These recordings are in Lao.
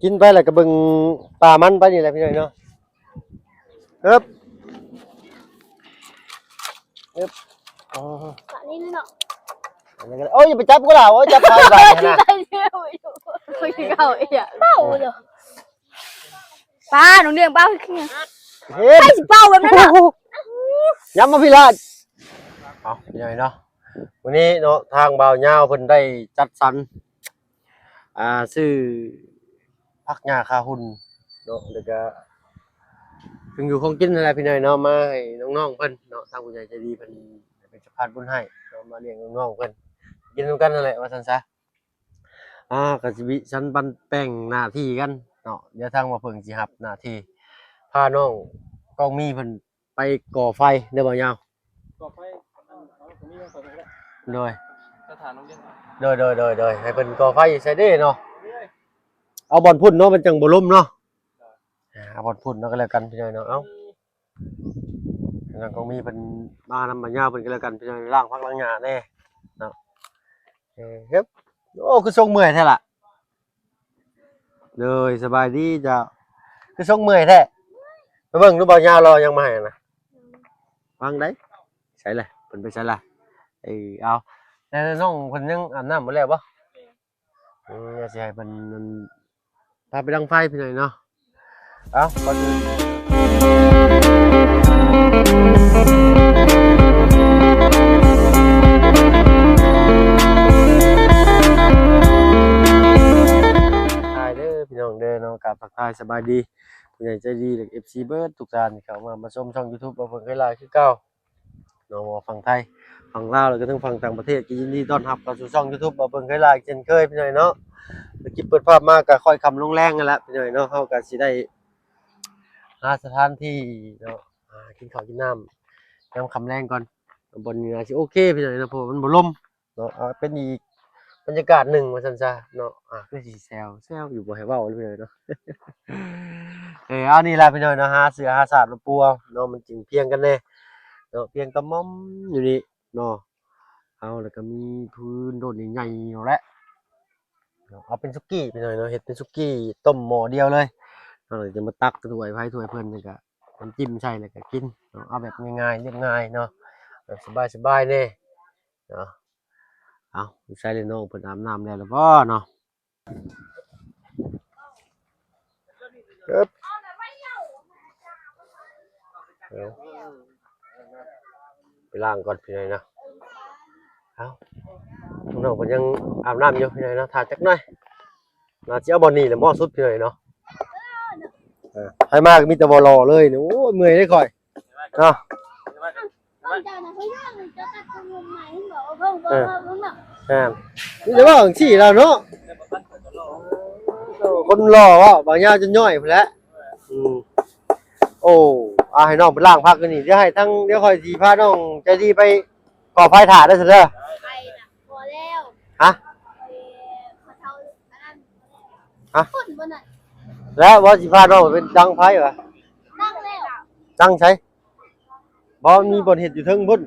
ກິນໄປແລ້ວກໍເບິ່ງປາມັນໄປນີ້ແຫຼະພີ່ນ້ອງເນາະ. ເອີບ ເອີບ ອໍ ປານີ້ເນາະ. ອັນນັ້ນກໍໄດ້. ໂອ້ຍ ຢ່າໄປຈັບກູລະ. ໂອ້ຍ ຈັບປາບາດນີ້ນະ. ເອົາອີກ ເປົ່າອີກ. ເປົ່າເດີ ປາ ນ້ອງດຽງ ເປົ່າຄືຫຍັງ? ເຮັດ ໃຜຊິເປົ່າແບບນັ້ນນະ? ໂອ້ໂຫ ຢ້ຳມາພີ້ລະ. ເອົາ ພີ່ນ້ອງເນາະ ມື້ນີ້ເນາະ ທາງບ່າວຍາວເພິ່ນໄດ້ຈັດສັນ ອ່າ ຊື້ຜັກຫຍ້າຄາຫຸ່ນເນາະ ແລ້ວກະເຄື່ອງຢູ່ຂອງກິນນັ້ນແຫຼະພີ່ນ້ອງເນາະ ມາໃຫ້ນ້ອງໆເພິ່ນເນາະ. ທາງຜູ້ໃຫຍ່ໃຈດີເພິ່ນເປັນເຈົ້າພາບບຸນໃຫ້ເນາະ ມາລ້ຽງນ້ອງໆເພິ່ນ ກິນນຳກັນນັ້ນແຫຼະ ວ່າຊັ້ນຊະ. ອ່າ ກໍຊິວິສັນປັນແບ່ງໜ້າທີ່ກັນເນາະ. ດຽວທາງບ່າວເຜິ້ງຊິຮັບໜ້າທີ່ພານ້ອງກອງມີເພິ່ນໄປກໍ່ໄຟເດີບ່າວຍາວ. ກໍ່ໄຟ ອັນ ເອົາ ກໍມີຂອງເພິ່ນກໍໄດ້. ໂດຍ ສະຖານໂຮງຮຽນ. ໂດຍໆໆໆ ໃຫ້ເພິ່ນກໍ່ໄຟໃສ່ເດ້ເນາະ. ເອົາບ່ອນພຸ້ນເນາະ ມັນຈັ່ງບໍ່ລົມເນາະ. ອ່າ ເອົາບ່ອນພຸ້ນເນາະ ກໍແລ້ວກັນພີ່ນ້ອງເນາະ. ເອົາ ທາງກອງມີເພິ່ນມານຳບ່າວຍາວເພິ່ນກໍແລ້ວກັນພີ່ນ້ອງ ລ້າງຜັກລ້າງຫຍ້າແດ່ເນາະ. ເອີ ເຮັບ ໂອ້ ຄືຊົງເມື່ອຍແທ້ລະ. ໂດຍ ສະບາຍດີເຈົ້າ. ຄືຊົງເມື່ອຍແທ້. ໄປເບິ່ງດູບ່າວຍາວລາວເອົາຫຍັງມາໃຫ້ນະ. ວາງໃດ? ໃສລະ? ເພິ່ນໄປໃສລະ? ເອີ ເອົາ ແຕ່ນ້ອງເພິ່ນຍັງອາບນ້ຳບໍ່ແລ້ວບໍ່? ເອີ ຊິໃຫ້ເພິ່ນ ອັນ ພາໄປດັງໄຟພີ່ນ້ອງເນາະ. ເອົາ ກ່ອນອື່ນ ທັກທາຍເດີພີ່ນ້ອງເດີເນາະ ກາບທັກທາຍສະບາຍດີ ຜູ້ໃຫຍ່ໃຈດີ ແລະ ເອັຟຊີ ເບິດທຸກທ່ານທີ່ເຂົ້າມາ ມາຊົມຊ່ອງ YouTube ບ່າວເຜິ້ງເຄີຍລາວຄືເກົ່າເນາະ. ບໍ່ວ່າຝັ່ງໄທ ຝັ່ງລາວ ແລ້ວກໍທັງຝັ່ງຕ່າງປະເທດ ກໍຍິນດີຕ້ອນຮັບເຂົ້າສູ່ຊ່ອງ YouTube ບ່າວເຜິ້ງເຄີຍລາວ ເຊັ່ນເຄີຍ ພີ່ນ້ອງເນາະ. ຄລິບເປີດພາບມາກໍຄ່ອຍຄ່ຳລົງແລງຫັ້ນແຫຼະ ພີ່ນ້ອງເນາະ. ເຮົາກໍຊິໄດ້ຫາສະຖານທີ່ເນາະ ຫາກິນເຂົ້າກິນນ້ຳຍາມຄ່ຳແລງກ່ອນ. ບ່ອນນີ້ໜ້າຊິໂອເຄ ພີ່ນ້ອງເນາະ ເພາະວ່າມັນບໍ່ລົມ ເນາະ. ເອົາ ເປັນອີກບັນຍາກາດໜຶ່ງວ່າຊັ້ນຊະເນາະ. ອ່າ ຄືຊິແຊວ ແຊວຢູ່ ບໍ່ໃຫ້ເວົ້າເລີຍເນາະ. ເອີ ເອົາ ນີ້ລະພີ່ນ້ອງເນາະ ຫາເສື້ອຫາສາດມາປູເອົາເນາະ ມັນຈຶ່ງພຽງກັນແດ່ເນາະ. ພຽງກະໝ່ອມຢູ່ນີ້ເນາະ. ເອົາ ແລ້ວກໍມີພື້ນໂດນໃຫຍ່ໆ ເນາະ ແຫຼະເນາະ. ເອົາເປັນສຸກີ້ພີ່ນ້ອງເນາະ ເຮັດເປັນສຸກີ້ ຕົ້ມໝໍ້ດຽວເລີຍເນາະ. ແລ້ວຈະມາຕັກຖ້ວຍໃຜຖ້ວຍເພິ່ນ ແລ້ວກໍນ້ຳຈິ້ມໃສ່ ແລ້ວກໍກິນເນາະ. ເອົາແບບງ່າຍໆ ລຽບງ່າຍເນາະ ແບບສະບາຍໆ ແດ່ເນາະ. ເອົາ ໃສ່ເລີຍ ນ້ອງເພິ່ນອາບນ້ຳແລ້ວລະບໍ່ເນາະ? ເອີບ ເອົາ ໄປລ້າງກ່ອນພີ່ນ້ອງເນາະ. ເອົາ ນ້ອງເພິ່ນຍັງອາບນ້ຳຢູ່ພີ່ນ້ອງເນາະ ຖ້າຈັກໜ້ອຍ. ໜ້າຊິເອົາບ່ອນນີ້ແຫຼະ ເໝາະສຸດພີ່ນ້ອງເນາະ. ເອີ ໃຜມາກໍມີແຕ່ບໍ່ຫຼໍ່ເລີຍນີ້. ໂອ້ຍ ເມື່ອຍເດ້ຂ້ອຍເນາະ. ເອີ ແມ່ນ ມີແຕ່ເວົ້າຈັ່ງຊີ້ລະເນາະ. ຄົນຫຼໍ່ເວົ້າ ບາງຢ່າງຈົນຍ່ອຍພຸ້ນແຫຼະ. ອືມ ໂອ້ ອາ ໃຫ້ນ້ອງໄປລ້າງຜັກຢູ່ນີ້ ດຽວໃຫ້ທາງ ດຽວຂ້ອຍຊິພານ້ອງໃຈດີໄປກໍ່ໄຟຖ້າເດີຊັ້ນເດີ. ໄປນະ ພໍແລ້ວ. ຮະ? ເອີ ພໍ່ເຖົ້າອັນນັ້ນ ຮະ? ຄົນບໍ່ນັ້ນ ແລ້ວວ່າຊິພານ້ອງໄປດັງໄຟຫວາ? ດັງແລ້ວ. ດັງໃສ? ບໍ່ ມີບ່ອນເຮັດຢູ່ເທິງພຸ້ນ.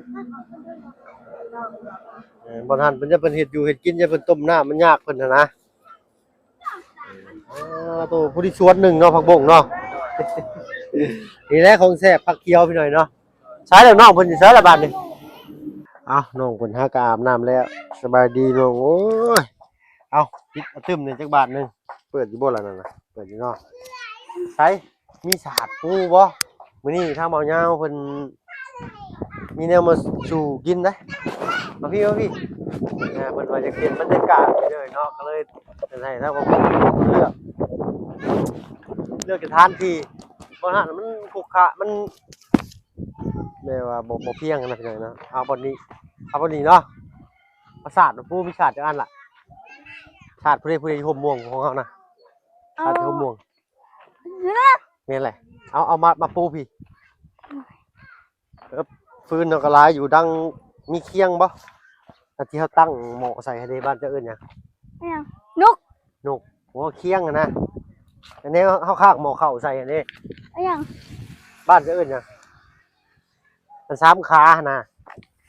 ເອີ ບ່ອນຫັ້ນເພິ່ນ ຢ່າເພິ່ນເຮັດຢູ່ເຮັດກິນ ຢ່າເພິ່ນຕົ້ມນ້ຳ ມັນຍາກເພິ່ນຫັ້ນນະ. ໂອ້ ໂຕ ຜູ້ທີ່ສວນໜຶ່ງເນາະ ຜັກບົ້ງເນາະ. ນີ້ແຫຼະຂອງແຊບ ຜັກຂຽວພີ່ນ້ອງເນາະ. ໃສແລ້ວ ນ້ອງເພິ່ນຢູ່ໃສລະບາດນີ້? ເອົ້າ ນ້ອງເພິ່ນຫາກະອາບນ້ຳແລ້ວ. ສະບາຍດີນ້ອງ. ໂອ້ຍ ເອົ້າ ປິດ ເອົາຕື່ມນີ້ຈັກບາດໜຶ່ງ. ເປີດຢູ່ບໍ່ລະນັ້ນນະ? ເປີດຢູ່ເນາະ. ໃສ ມີສາດປູບໍ່? ມື້ນີ້ທາງເບົາຍາວເພິ່ນມີແນວມາສູ່ກິນເດ້. ມາພີ້ ມາພີ້. ເອີ ເພິ່ນວ່າຢາກປ່ຽນບັນຍາກາດເລີຍເນາະ ກໍເລີຍໃຫ້ທາງເບົາເພິ່ນເລືອກ ເລືອກສະຖານທີ່. ບ່ອນຫັ້ນມັນຂຸຂະ ມັນແບບວ່າບໍ່ ບໍ່ພຽງນະພີ່ນ້ອງເນາະ. ເອົາບ່ອນນີ້ ເອົາບ່ອນນີ້ເນາະ. ປາສາດປູມີສາດຈັກອັນລະ? ສາດຜູ້ໃດ ຜູ້ໃດຢູ່ຮົ່ມມ່ວງຂອງເຮົານະ? ສາດຢູ່ຮົ່ມມ່ວງ. ແມ່ນແຫຼະ. ເອົາ ເອົາມາ ມາປູພີ້. ເອີ ຟືນເຮົາກໍຫຼາຍຢູ່. ດັງ ມີຄຽງບໍ່? ອັນທີ່ເຮົາຕັ້ງໝໍ້ໃສ່ຫັ້ນເດ້ ບ້ານເຈົ້າເອີ້ນຫຍັງ? ຫຍັງ? ນົກ. ນົກ. ໂອ້ ຄຽງຫັ້ນນະ. ອັນນີ້ເຮົາຄາກໝໍ້ເຂົ້າໃສ່ຫັ້ນເດ້. ຫຍັງ? ບ້ານເຈົ້າເອີ້ນຫຍັງ? ອັນສາມຂາຫັ້ນນະ.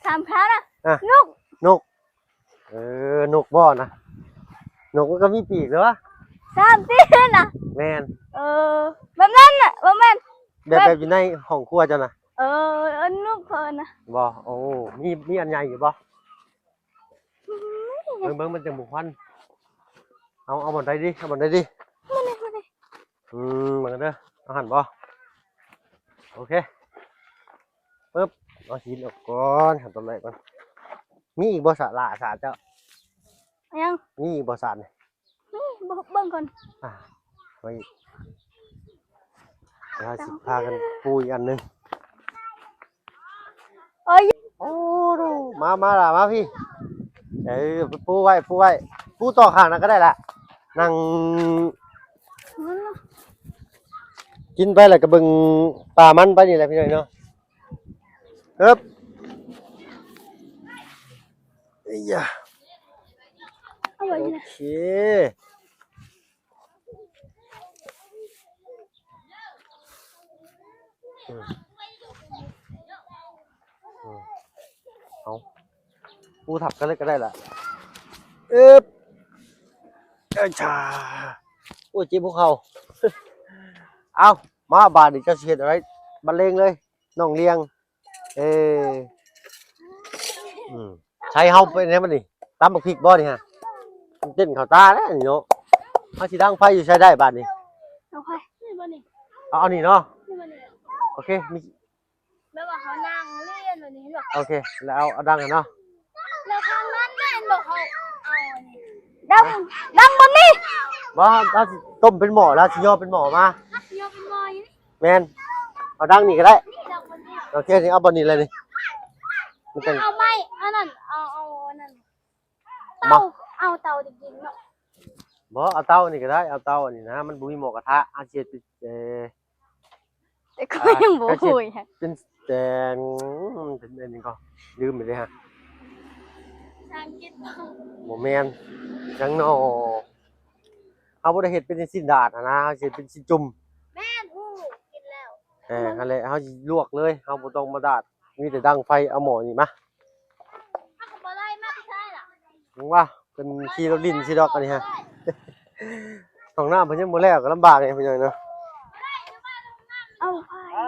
ສາມຂານະ? ອ່ະ ນົກ. ນົກ. ເອີ ນົກບໍ່ນະ? ນົກມັນກໍມີປີກເດ້ວະ. ສາມສີ່ນະ? ແມ່ນ. ເອີ ແບບນັ້ນນະ ບໍ່ແມ່ນ ແບບ ແບບ ແບບຢູ່ໃນຫ້ອງຄົວເຈົ້ານະ? ເອີ ເອີ້ນລູກເພິ່ນນະ. ບໍ່? ໂອ້ ມີ ມີອັນໃຫຍ່ຢູ່ບໍ່? ອືມ ເບິ່ງ ເບິ່ງ ມັນຈັ່ງບໍ່ຄວັນ. ເອົາ ເອົາບ່ອນໃດດີ? ເອົາບ່ອນໃດດີ? ມານີ້ ມານີ້. ອືມ ເບິ່ງເດີ ເອົາຫັ້ນບໍ່? ໂອເຄ ປຶບ ເອົາຫີນອອກກ່ອນ ຂັ້ນຕອນແລກກ່ອນ. ມີອີກບໍ່ສະຫຼ້າສາເຈົ້າ? ຍັງ. ມີອີກບໍ່ສານີ້? ນີ້ ເບິ່ງ ເບິ່ງກ່ອນ. ອ່າ ໄວ້ ດຽວເຮົາຊິພາກັນປູອີກອັນໜຶ່ງ. ໂອ້ ມາ ມາຫຼ້າ ມາພີ້. ເອີ ປູໄວ້ ປູໄວ້ ປູຕໍ່ຂ້າງນັ້ນກໍໄດ້ລະ. ນັ່ງກິນໄປແລ້ວກໍເບິ່ງປາມັນໄປນີ້ແຫຼະ ພີ່ນ້ອງເນາະ. ເອີບ ເອີຍ ເອົາໄວ້ນີ້ນະ ໂອເຄ. ອືມ ອືມ ເອົາ ປູທັບກັນເລີຍກໍໄດ້ລະ. ເອີບ ເອີຊາ ໂອ້ຍ ເຈັບຫົວເຂົ່າ. ເອົາ ມາ ບາດນີ້ເຈົ້າຊິເຮັດອະໄລ? ບັນເລງເລີຍ ນ້ອງລຽງ. ເອີ ອືມ ໃຊ້ເຮົາໄປແນວມັນນີ້ ຕຳບັກພິກບໍ່ນີ້ຮະ? ມັນເຕັ້ນເຂົ້າຕາແລ້ວນີ້ເນາະ. ເຮົາຊິດັງໄຟຢູ່ໃສໄດ້ບາດນີ້? ເອົາໄຟນີ້ບໍ່ນີ້? ເອົາ ເອົານີ້ເນາະ. ນີ້ບໍ່ນີ້? ໂອເຄ ມີ ແບບວ່າເຮົານັ່ງລຽນແບບນີ້ເນາະ. ໂອເຄ ແລ້ວເອົາ ເອົາດັງຫັ້ນເນາະ. ແລ້ວທາງນັ້ນແມ່ນບໍ່ ເຮົາເອົາອັນນີ້ ດັງ ດັງບໍ່ນີ້? ບໍ່ ເຮົາຊິຕົ້ມເປັນໝໍ້ ແລ້ວຊິຍໍເປັນໝໍ້ມາ. ເຮົາຊິຍໍເປັນໝໍ້ຢູ່ນີ້. ແມ່ນ ເອົາດັງນີ້ກໍໄດ້. ໂອເຄ ນີ້ເອົາບ່ອນນີ້ເລີຍນີ້. ມັນຈັ່ງ ເອົາໄມ້ອັນນັ້ນ ເອົາ ເອົາອັນນັ້ນ ເຕົາ ເອົາເຕົາໄດ້ກິນເນາະ. ບໍ່ ເອົາເຕົານີ້ກໍໄດ້ ເອົາເຕົາອັນນີ້ນະ. ມັນບໍ່ມີໝໍ້ກະທະ ເຮົາຊິເຮັດເປັນ ເອີ ແຕ່ກໍຍັງບໍ່ຮູ້ ເປັນແຕ່ ເປັນອັນນີ້ກໍລືມໄປເລີຍຮະ. ບໍ່ແມ່ນຫຍັງເນາະ. ເຮົາບໍ່ໄດ້ເຮັດເປັນຊີ້ນດາດຫັ້ນນະ ເຮົາຊິເຮັດເປັນຊີ້ນຈຸ່ມ. ແມ່ນ ຮູ້ ກິນແລ້ວ. ເອີ ຫັ້ນແຫຼະ ເຮົາຊິລວກເລີຍ ເຮົາບໍ່ຕ້ອງມາດາດ ມີແຕ່ດັງໄຟ. ເອົາໝໍ້ນີ້ມາ. ເຮົາກໍບໍ່ໄດ້ມາແຕ່ໃສລະ ຫຍັງວະ ເພິ່ນຂີ່ລົດຫຼິ້ນຊິດອກອັນນີ້ຮະ. ຫ້ອງນ້ຳເພິ່ນຍັງບໍ່ແລ້ວ ກໍລຳບາກໄງ ພີ່ນ້ອງເນາະ. ເອົາ ໄປ ເອົາ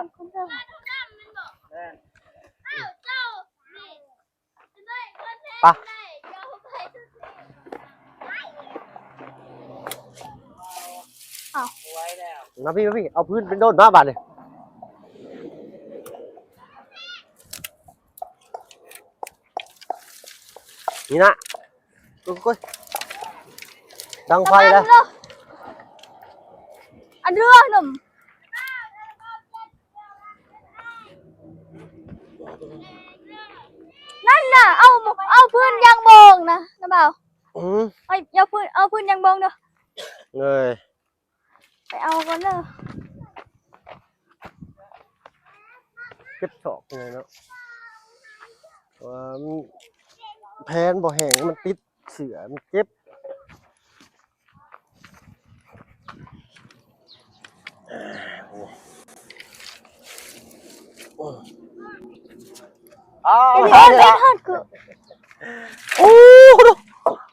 ມາພີ້ ມາພີ້ ເອົາພື້ນເປັນໂດນມາບາດນີ້. ນີ້ນະ ໂອ້ຍ ດັງໄຟແລ້ວ. ອັນເຮືອໜຸ່ມ ນັ້ນນະ ເອົາ ເອົາພື້ນຢາງໂບງນະ ນະບ່າວ. ອືມ ເອົາ ເອົາພື້ນ ເອົາພື້ນຢາງໂບງເດີ. ເອີຍ ໄປເອົາກ່ອນເດີ. ເຈັບສອກເລີຍເນາະ ວ່າມັນແຜ່ນບໍ່ແຫ້ງ ມັນຕິດເສື້ອ ມັນເຈັບ. ອ້າວ ເປັນ ເປັນ ເປັນ ໂອ້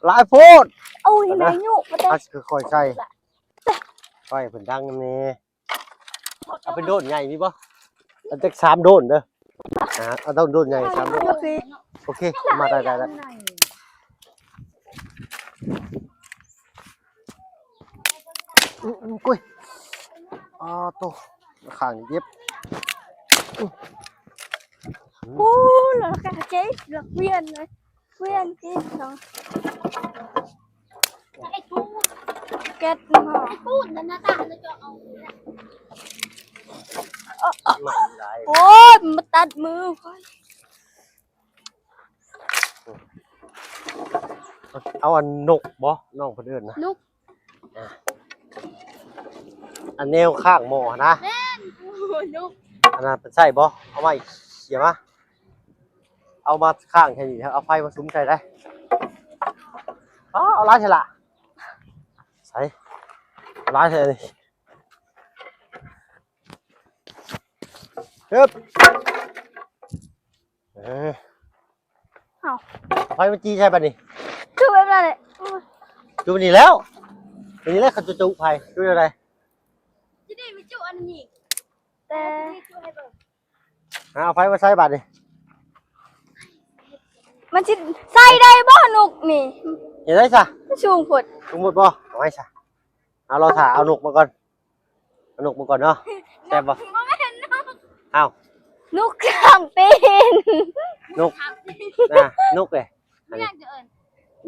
ຫຼາຍໂພດ. ໂອ້ຍ ແມ່ຍຸ ເອົາຄ່ອຍໆໃສ່ ຄ່ອຍເພິ່ນດັງນຳແດ່. ເອົາເປັນໂດນໃຫຍ່ມີບໍ່? ເອົາຈັກສາມໂດນເດີ. ອ່າ ເອົາໂດນ ໂດນໃຫຍ່ສາມໂດນ. ໂອເຄ ໂອເຄ ມາ ໄດ້ ໄດ້ ໄດ້. ອື ອື ໂອ້ຍ ອາໂຕ ຂ້າງນີ້ເຈັບ. ໂອ້ ລະກະເຈັບ ລະວຽນເລີຍ. ວຽນທີ່ສອງ ແກັດເນາະ ໄອ້ປູນນັ້ນນະ ຕາ ໂອ້ຍ ມາຕັດມືຂ້ອຍ. ເອົາອັນນົກບໍ່ ນ້ອງເພິ່ນເອີ້ນນະ? ນົກ. ອ່າ ອັນແນວຂ້າງໝໍ້ຫັ້ນນະ? ແມ່ນ ໂອ້ຍ ນົກ. ອັນນັ້ນເພິ່ນໃຊ້ບໍ່? ເອົາໄມ້ເສຍມາ. ເອົາມາຂ້າງແຄ່ນີ້ ເອົາໄຟມາສຸມໃສ່ໄດ້. ອໍ ເອົາຫຼາຍແທ້ລະ ໃສ່ ເອົາຫຼາຍແທ້ນີ້. ເອີບ ເອີ ເອົາ ເອົາໄຟມາຈີ່ໃສ່ບາດນີ້. ຄືແບບນັ້ນແຫຼະ ຈູ່ນີ້ແລ້ວ. ນີ້ແຫຼະ ເຂົາຈະຈຸໄຟ ຈຸແນວໃດ? ຈະໄດ້ໄປຈຸອັນນີ້ ແຕ່ ເອົາໄຟມາໃສ່ບາດນີ້ ມັນຊິໃສ່ໄດ້ບໍ່ນົກນີ້? ເຮັດໄດ້ຊະ ມັນສູງໂພດ ສົມມຸດບໍ່? ເອົາໄວ້ຊະ ເອົາ ລໍຖ້າເອົານົກມາກ່ອນ ເອົານົກມາກ່ອນເນາະ ແຊບບໍ່? ບໍ່ແມ່ນນົກ ອ້າວ ນົກຂ້າງຕີນ ນົກ ອ່າ ນົກເດ້ ອັນນີ້ ເອີ້ນ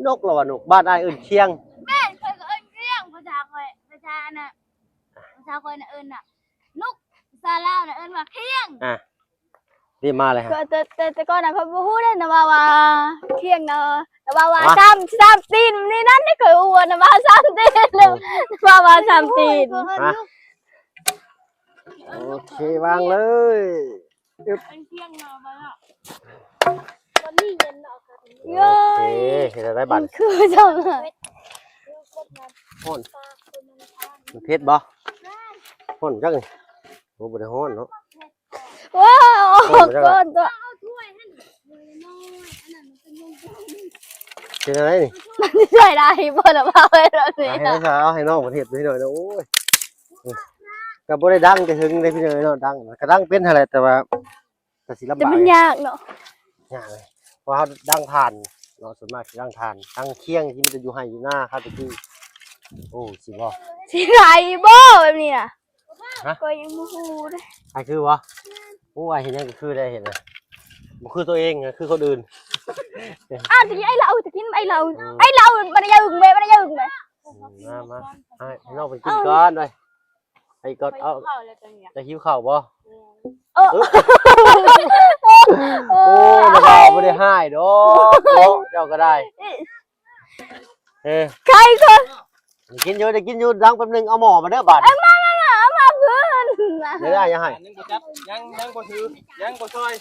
ນົກ ລາວວ່ານົກ ບ້ານອ້າຍເອີ້ນຄຽງ ແມ່ນ ຂ້ອຍກໍເອີ້ນຄຽງ ພາສາຂ້ອຍ ພາສາອັນນ່າ ພາສາຂ້ອຍນະເອີ້ນນະ ນົກ ພາສາລາວນະເອີ້ນວ່າຄຽງ ອ່າ ນີ້ມາເລີຍ ແຕ່ ແຕ່ ແຕ່ກ່ອນນະຂ້ອຍບໍ່ຮູ້ເດ້ນະວ່າ ວ່າຄຽງນະ ນະວ່າ ວ່າ ສາມ ສາມຕີນນີ້ນັ້ນ ຂ້ອຍຮູ້ນະວ່າສາມຕີນ ເອີ ນະວ່າ ວ່າສາມຕີນ ໂອເຄ ວາງເລີຍ ອຶບ ເປັນພຽງເນາະ ບໍ່ເນາະ ບໍ່ມີເງິນເນາະ ໂອເຄ ເຮັດໄດ້ບາດ ຄືຈັ່ງ ຮ້ອນ ມັນເຜັດບໍ່? ຮ້ອນຈັງນີ້ ໂອ້ ບໍ່ໄດ້ຮ້ອນເນາະ ວ້າວ ໂອ້ຍ ກ້ອນຕົວະ ເປັນຈັ່ງໃດນີ້? ມັນຊິຊ່ວຍໄດ້ບໍ່ລະ ວ່າເອີຍ ແບບນີ້ ໃຫ້ ໃຫ້ນ້ອງເພິ່ນເຮັດໃຫ້ໜ້ອຍເນາະ ໂອ້ຍ ກໍບໍ່ໄດ້ດັງແຕ່ເຖິງເດ້ພີ່ນ້ອງເນາະ ດັງ ກໍດັງເປັນຫັ້ນແຫຼະ ແຕ່ວ່າ ກໍຊິລຳບາກ ແຕ່ມັນຍາກເນາະ ຍາກເລີຍ ເພາະເຮົາດັງຖ່ານເນາະ ສ່ວນມາກຊິດັງຖ່ານ ດັງຄຽງທີ່ມີແຕ່ຢູ່ໄຮ່ຢູ່ນາຄາແຕ່ກີ້ ໂອ້ ຊິບໍ່ ຊິໄດ້ບໍ່ແບບນີ້ນະ? ຮະ? ຂ້ອຍຍັງບໍ່ຮູ້ເດ້ ອ້າຍຄືບໍ່? ໂອ້ ອ້າຍເຮັດຫຍັງກໍຄືໄດ້ເຮັດນະ ບໍ່ຄືຕົວເອງ ຄືຄົນອື່ນ ອ້າວ ຕະກີ້ໄອ້ລາວ ຕະກີ້ໄອ້ລາວ ອືມ ໄອ້ລາວ ມັນຢ່າອຶງແມ່ ມັນຢ່າອຶງແມ່ ອືມ ມາ ມາ ໃຫ້ນ້ອງເພິ່ນກິນກ່ອນເດ້ ໄອ້ກອດ ເອົາ ຂ້ອຍຫິວເຂົ້າແລ້ວຕອນນີ້ ຈະຫິວເຂົ້າບໍ່? ແມ່ນ ເອີ ໂອ້ ລະບ່າວບໍ່ໄດ້ຮ້າຍດອກເນາະ ເຈົ້າກໍໄດ້ ເອີ ໃຄກໍ ໄດ້ກິນຢູ່ ໄດ້ກິນຢູ່ ດັງແປັບໜຶ່ງ ເອົາໝໍ້ມາເດີບາດນີ້ ເອົາມາ ເອົາມາ ເອົາມາເພິ່ນ ເດີ ຢ່າໃຫ້ ຍັງບໍ່ຈັບ ຍັງ ຍັງບໍ່ຖື ຍັງບໍ່ຊ່ອຍ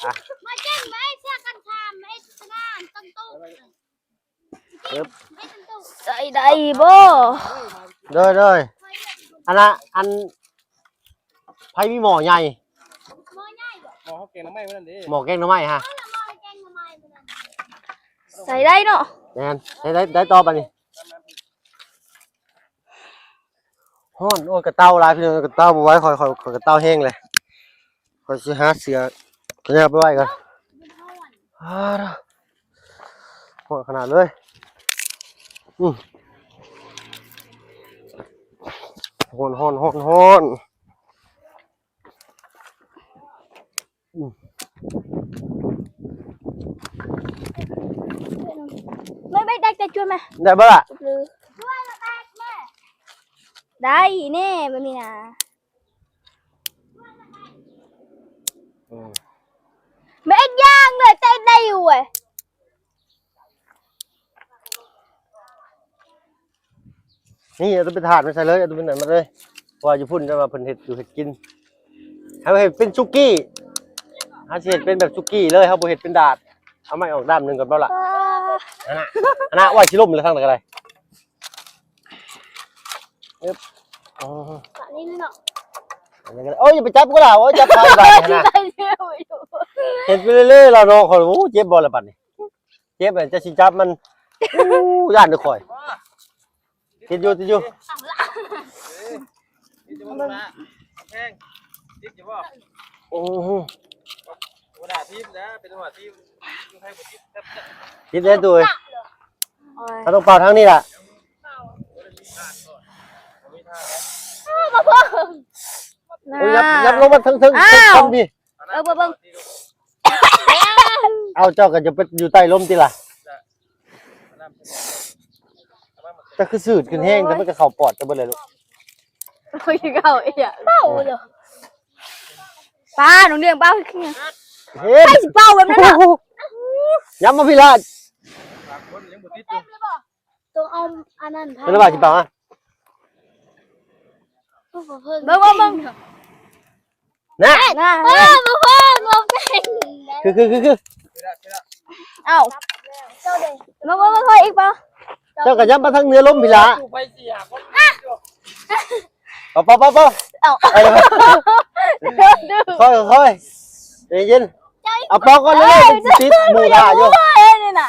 ອ່ະ ມາເກັ່ງໄວ້ ເສື້ອກັນຂ້າມ ໄອ້ສະໜາມ ຕັ້ງໂຕະ ອຶບ ໃສ່ໄດ້ບໍ່? ໂດຍ ໂດຍ ອັນນ່າ ອັນ ໃຜມີໝໍ້ໃຫຍ່? ໝໍ້ໃຫຍ່ບໍ່? ໝໍ້ເຮົາແກງໜໍ່ໄມ້ມື້ນັ້ນເດ້ ໝໍ້ແກງໜໍ່ໄມ້ຫະ ເອີ ໝໍ້ແກງໜໍ່ໄມ້ມື້ນັ້ນ ໃສ່ໄດ້ເນາະ ແມ່ນ ໃສ່ໄດ້ ໄດ້ຕໍ່ບາດນີ້ ຮ້ອນ ໂອ້ຍ ກະເຕົາຫຼາຍພີ່ນ້ອງ ກະເຕົາບໍ່ໄຫວ ຂ້ອຍ ຂ້ອຍ ຂ້ອຍກະເຕົາແຮງເລີຍ ຂ້ອຍຊິຫາເສື້ອ ຂ້ອຍຊິເອົາໄປໄວ້ກ່ອນ ອ້າ ຮ້ອນຂະໜາດເລີຍ ອື ຮ້ອນ ຮ້ອນ ຮ້ອນ ຮ້ອນ. ອືມ ແມ່ ແມ່ ໄດ້ ໄດ້ ຊ່ວຍແມ່ ໄດ້ບໍ່ລະ? ໄດ້ແນ່ ແບບນີ້ນະ ອືມ ແມ່ ອີກຢ່າງເລີຍ ແຕ່ໄດ້ຢູ່ເວີຍ. ນີ້ເອົາຕົວເປັນຖາດມາໃສ່ເລີຍ ເອົາຕົວເປັນນັ້ນມາເລີຍ ເພາະວ່າຢູ່ພຸ້ນຈະວ່າເພິ່ນເຮັດຢູ່ເຮັດກິນ ເຮົາເຮັດເປັນສຸກີ້ ເຮົາຊິເຮັດເປັນແບບສຸກີ້ເລີຍ ເຮົາບໍ່ເຮັດເປັນດາດ ເອົາໄມ້ອອກດ້າມໜຶ່ງກ່ອນບໍ່ລະ ອັນນ່າ ອັນນ່າ ວ່າຊິລົ້ມແລ້ວທາງໃດກໍໄດ້ ເອີບ ອໍ ອັນນີ້ເນາະ ອັນນີ້ກໍໄດ້ ໂອ້ຍ ຢ່າໄປຈັບກໍລະ ໂອ້ຍ ຈັບໄຟບາດນີ້ນະ ເຮັດໄປເລື້ອຍໆລະເນາະ ຂ້ອຍ ໂອ້ ເຈັບບໍ່ລະບາດນີ້ ເຈັບແລ້ວຈະຊິຈັບມັນ ອູ້ ຢ້ານເດີຂ້ອຍ ຕິດຢູ່ ຕິດຢູ່ ຕິດຢູ່ບໍ່ລະ ແພງ ຕິດຢູ່ບໍ່ ໂອ້ໂຫ ຫົວໜ້າທີມນະ ເປັນຫົວໜ້າທີມ ໃຜບໍ່ຕິດ ຕິດແລ້ວຕູ້ເອີຍ ເຮົາຕ້ອງເປົ່າທາງນີ້ລະ ບໍ່ເບິ່ງ ໂອ້ຍ ຫຍັບ ຫຍັບລົງມາເທິງໆ ອ້າວ ເທິງໆ ພີ່ ເອີ ບໍ່ເບິ່ງ ເອົາ ເຈົ້າກໍຈະໄປຢູ່ໃຕ້ລົມຕິລະ ເຈົ້າຄືສືດຂຶ້ນແຮງ ແຕ່ມັນກໍເຂົ້າປອດເຈົ້າເບິດເລີຍລູກ ໂອ້ຍ ເຂົ້າອີຫຍັງ ເປົ່າເລີຍ ປ້າ ນ້ອງດຽງ ປ້າ ເຮັດ ໃຜຊິເປົ່າແບບນັ້ນນະ ຫຍັບມາພີ້ລະ ຕ້ອງເອົາອັນນັ້ນ ເພິ່ນວ່າຊິເປົ່າ ເບິ່ງ ເບິ່ງ ເບິ່ງ ນະ ນະ ເອີ ບໍ່ພໍ ບໍ່ເປັນ ຄື ຄື ຄື ຄື ເອົ້າ ເຈົ້າເດ້ ມາ ມາ ມາ ເຂົ້າອີກເປົ່າ ເຈົ້າກໍຫຍັບມາທາງເໜືອລົມພີ້ລະ ເປົ່າ ເປົ່າ ເປົ່າ ເປົ່າ ເອົາ ຄ່ອຍ ຄ່ອຍ ໃຈເຢັນ ເອົາເປົ່າກ່ອນເລີຍ ເອີ ມັນຊິຕິດໝູ່ຖ້າຢູ່ ເອີ ນີ້ນະ.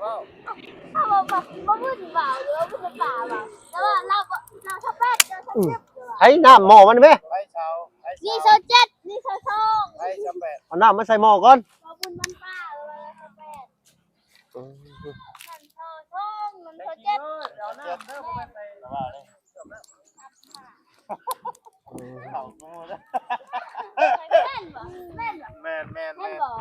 ເວົ້າ ເຮົາເວົ້າ ບໍ່ ບໍ່ບຸນເວົ້າ ຫຼືວ່າບຸນປ່າເວົ້າ ແຕ່ວ່າລາວ ລາວຊາວແປດ ເຈົ້າຊາວເຈັດ ອືມ ໃຫ້ນ້ຳໝໍ້ມັນແມ່ ໃຫ້ຊາວ ໃຫ້ ນີ້ຊາວ ຊາວເຈັດ ນີ້ຊາວສອງ ໃຫ້ຊາວແປດ ເອົານ້ຳມາໃສ່ໝໍ້ກ່ອນ ເວົ້າບຸນບ້ານປ່າ ເອີ ຊາວແປດ ອືມ ນັ້ນຊາວສອງ ນັ້ນຊາວເຈັດ ເອົານ້ຳເດີ ບໍ່ແມ່ນໃສ່ ເຂົ້າກູເດີ ແມ່ນບໍ່ ແມ່ນບໍ່ ແມ່ນ ແມ່ນ ແມ່ນບໍ່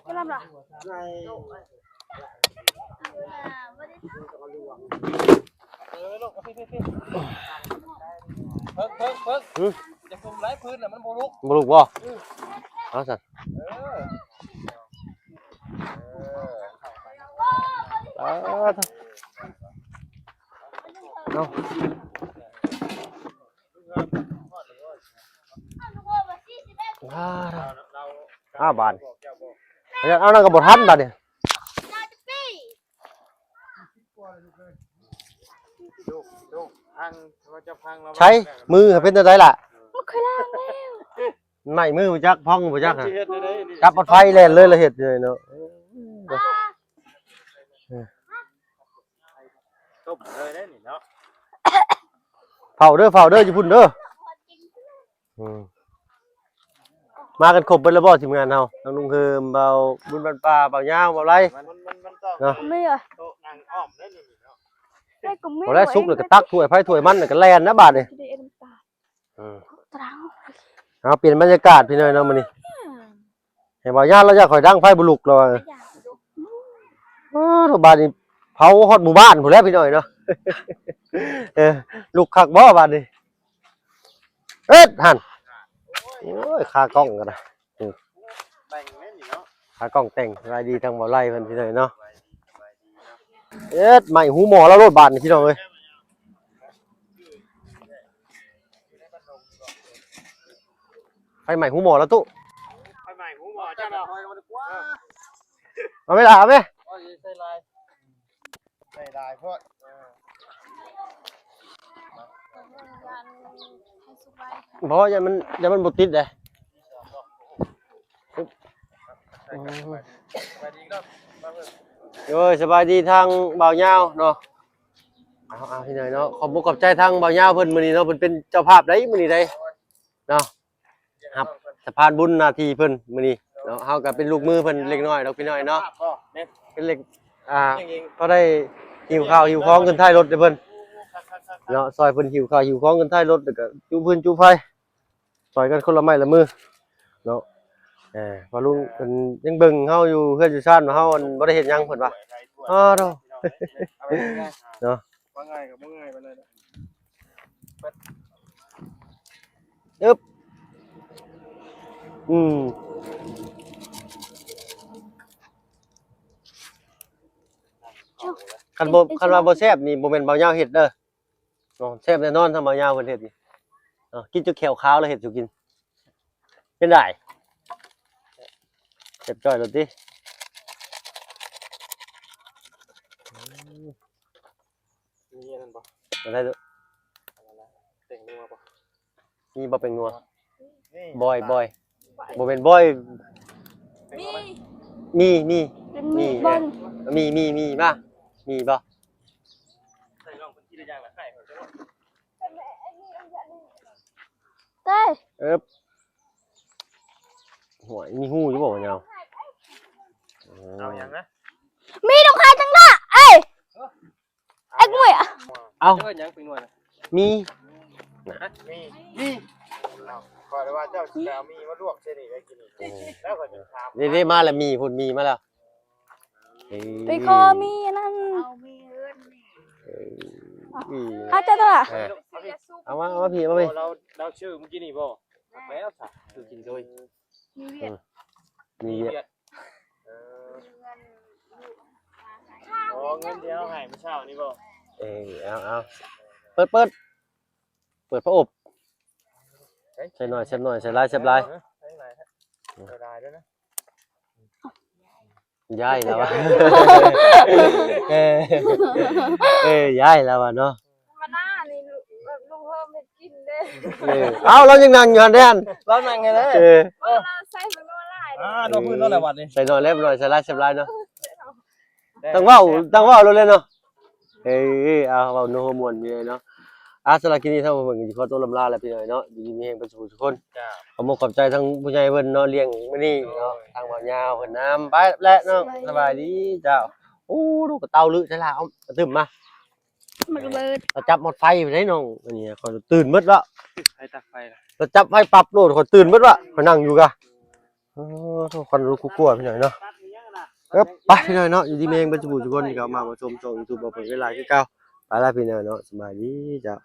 ກະລຳລະ ເພິ່ງ ເພິ່ງ ເພິ່ງ ຫື? ຢ່າສຸມຫຼາຍພື້ນນະ ມັນບໍ່ລຸກ ບໍ່ລຸກບໍ່? ອື ເອົາຊັ້ນ ເອີ ເອີ ເອົາ ອ່າ ອ່າ ບາດນີ້ ເອົາ ນັ້ນກໍບໍ່ທັນບາດນີ້ ລູກ ລູກ ທາງເຂົາເຈົ້າພັງລະວັງ ໃຊ້ມືເປັນຈັ່ງໃດລະ? ບໍ່ເຄີຍລ້າງແລ້ວ ໄໝ້ມືບໍ່ຈັກ ພອງບໍ່ຈັກ ຈັບປອດໄຟແລ່ນເລີຍ ລະເຮັດຢູ່ເນາະ ຕົ້ມເລີຍເດ້ນີ້ເນາະ ເຝົ້າເດີ ເຝົ້າເດີ ຢູ່ພຸ້ນເດີ ອືມ ມາກັນຄົບເບິດແລ້ວບໍ່ ທີມງານເຮົາ ທັງລຸງເຮີມ ບ່າວບຸນບ້ານປ່າ ບ່າວຍາວ ບ່າວໄລ ມັນ ມັນ ມັນຕ້ອງ ເນາະ ໂຕະນັ່ງອ້ອມເດ້ນີ້ເນາະ ບໍ່ໄດ້ ສຸກແລ້ວກໍຕັກຖ້ວຍໃຜຖ້ວຍມັນ ແລ້ວກໍແລ່ນນະບາດນີ້ ອືມ ເອົາ ປ່ຽນບັນຍາກາດພີ່ນ້ອງເນາະ ມື້ນີ້ ໃຫ້ບ່າວຍາວລາວຢາກຂ້ອຍດັງໄຟບໍ່ລຸກລາວວ່າ ໂອ້ ບາດນີ້ເຜົາຮອດໝູ່ບ້ານພຸ້ນແຫຼະພີ່ນ້ອງເນາະ ເອີ ລຸກຄັກບໍ່ບາດນີ້ ເອີດ ຫັ້ນ ໂອ້ຍ ຂາກ້ອງກໍໄດ້ ອືມ ແຕ່ງແມ່ນນີ້ເນາະ ຂາກ້ອງແຕ່ງ ສະບາຍດີທາງບ່າວໄລເພິ່ນພີ່ນ້ອງເນາະ ເອີດ ໄໝ້ຫູໝໍ້ລາວໂລດບາດນີ້ພີ່ນ້ອງເອີຍ ໄຟໄໝ້ຫູໝໍ້ລະຕຸ ໄຟໄໝ້ຫູໝໍ້ເຈົ້າເນາະ ເອົາໄວ້ລະ ເອົາໄວ້ ໂອ້ຍ ໃສ່ຫຼາຍ ໃສ່ຫຼາຍໂພດ ເອີ ບໍ່ ຢ້ານມັນ ຢ້ານມັນບໍ່ຕິດເດ້ ໂດຍ ສະບາຍດີທາງບ່າວຍາວເນາະ ເອົາ ເອົາ ພີ່ນ້ອງເນາະ ຂອບອົກຂອບໃຈທາງບ່າວຍາວເພິ່ນມື້ນີ້ເນາະ ເພິ່ນເປັນເຈົ້າພາບໃດມື້ນີ້ໃດເນາະ ຮັບສະພານບຸນໜ້າທີ່ເພິ່ນມື້ນີ້ເນາະ ເຮົາກໍເປັນລູກມືເພິ່ນເລັກນ້ອຍດອກພີ່ນ້ອງເນາະ ເປັນເລັກ ອ່າ ພໍໄດ້ຫິ້ວເຂົ້າຫິ້ວຂອງຂຶ້ນທ້າຍລົດໃຫ້ເພິ່ນເນາະ ຊ່ອຍເພິ່ນຫິ້ວເຂົ້າຫິ້ວຂອງຂຶ້ນທ້າຍລົດ ແລ້ວກໍຈຸຟືນຈຸໄຟ ຊ່ອຍກັນຄົນລະໄມ້ລະມືເນາະ ເອີ ພໍ່ລຸງເພິ່ນຍັງເບິ່ງເຮົາຢູ່ເຮືອນຢູ່ຊານ ເຮົາ ອັນ ບໍ່ໄດ້ເຮັດຫຍັງເພິ່ນວ່າ ອ້າໂທ້ ເນາະ ວ່າງ່າຍກໍບໍ່ງ່າຍປານໃດດອກ. ອຶບ ອືມ ຄັນບໍ່ ຄັນວ່າບໍ່ແຊບນີ້ ບໍ່ແມ່ນບ່າວຍາວເຮັດເດີ. ເນາະ ແຊບແນ່ນອນ ທາງບ່າວຍາວເພິ່ນເຮັດນີ້ເນາະ. ກິນຈົນແຂ້ວຄາວແລ້ວເຮັດສູ່ກິນ ເປັນໄດ? ແຊບຈ້ອຍໂລດຕິ. ມີອັນນັ້ນບໍ່? ອັນໃດ? ອັນນັ້ນນະ ແປ້ງນົວບໍ່? ມີບໍ່ແປ້ງນົວ? ນີ້ ບອຍ ບອຍ ບໍ່ແມ່ນບອຍ ມີ ມີ ມີ ມີ ມີ ເອີ ມີ ມີ ມີ ມາ ມີບໍ່? ໃສ່ລອງເພິ່ນກິນໄດ້ຢ່າງລະໄຂ່ ເອີບ ໂອ້ຍ ມີຫູຢູ່ບໍ່ວະຍາວ? ເອົາຫຍັງນະ? ມີດອກໄຂ່ຈັ່ງນະ ເອີຍ ເອັກມວຍ ເອົ້າ ເອີ້ນຫຍັງເປັນນວນນະ? ມີ ມີ ມີ ເອົ້າ ຂ້ອຍວ່າເຈົ້າຊິເອົາມີມາລວກໃສ່ນີ້ໄດ້ກິນ ແລ້ວຂ້ອຍຈະຖາມ ນີ້ ນີ້ ມາແລ້ວ ມີພຸ້ນ ມີມາແລ້ວ ເອີ ໄປຂໍມີອັນນັ້ນ ເອົາມີເອີ້ນນີ້ ເອີ ເອົາເຈົ້າຕົວລະ ເອີ ເອົາມາ ເອົາມາພີ້ ເອົາມາພີ້ ລາວ ລາວຊື້ມື້ກີ້ນີ້ບໍ່? ແລ້ວຊະ ຄືກິນໂດຍ ມີວຽກ ມີວຽກ ເອີ ໂອ້ ເງິນທີ່ເຮົາໃຫ້ມື້ເຊົ້ານີ້ບໍ່? ເອີ ເອົາ ເອົາ ເປີດ ເປີດ ເປີດຜ້າອົບ ໃສ່ໜ້ອຍແຊບໜ້ອຍ ໃສ່ຫຼາຍແຊບຫຼາຍ ເອີ ໃສ່ຫຼາຍແຊບຫຼາຍເດີນະ ຍ້າຍແລ້ວວ່າ ເອີ ເອີ ຍ້າຍແລ້ວວ່າເນາະ ທຳມະດານີ້ ລຸງເຮີມເຮັດກິນເດ້ ເອີ ເອົ້າ ລາວຍັງນັ່ງຢູ່ຫັ້ນເດ້ ລາວນັ່ງໃຫ້ເລີຍ ເອີ ເອີ ລາວໃສ່ເພິ່ນວ່າຫຼາຍເດ້ ອ່າ ນອກພື້ນເນາະແຫຼະບັດນີ້ ໃສ່ໜ້ອຍແລ້ວໜ້ອຍ ໃສ່ຫຼາຍແຊບຫຼາຍເນາະ ເອີ ແຊບ ຕັ້ງເວົ້າ ຕັ້ງເວົ້າໂລດແຫຼະເນາະ ເອີ ເອົາ ເວົ້າໂນຫົວມ່ວນຢູ່ເນາະ ອ່າ ສຳລັບຄລິບນີ້ທາງເຮົາເພິ່ນກໍຊິຂໍຕົວລຳລາແລ້ວພີ່ນ້ອງເນາະ ຢູ່ດີມີແຮງເບິດສູ່ຜູ້ສູ່ຄົນ ເຈົ້າ ຂໍຂອບໃຈທາງຜູ້ໃຫຍ່ເພິ່ນເນາະ ລ້ຽງມື້ນີ້ເນາະ ໂດຍ ທາງບ່າວຍາວເພິ່ນນຳ ໄປແລ້ວເນາະ ສະບາຍດີ ສະບາຍດີເຈົ້າ ໂອ້ ລູກກະເຕົາລຶໃສ່ລະ ເອົາຕື່ມມາ ມັນລະເບີດ ລາວຈັບໝົດໄຟໄປໄດ໋ນ້ອງ ອັນນີ້ຂ້ອຍຕື່ນໝົດລະ ໃຜຕັກໄຟລະ ລາວຈັບໄຟປັບໂລດ ຂ້ອຍຕື່ນໝົດລະ ຂ້ອຍນັ່ງຢູ່ກະ ເອີ ຄວັນລຸກກົວໆ ພີ່ນ້ອງເນາະ ເອີ ໄປພີ່ນ້ອງເນາະ ຢູ່ດີມີແຮງເບິດສູ່ຜູ້ສູ່ຄົນທີ່ເຂົ້າມາຮັບຊົມຊ່ອງຢູທູບເຮົາເພິ່ນຫຼາຍໆຄືເກົ່າ ໄປລະພີ່ນ້ອງເນາະ ສະບາຍດີເຈົ້າ.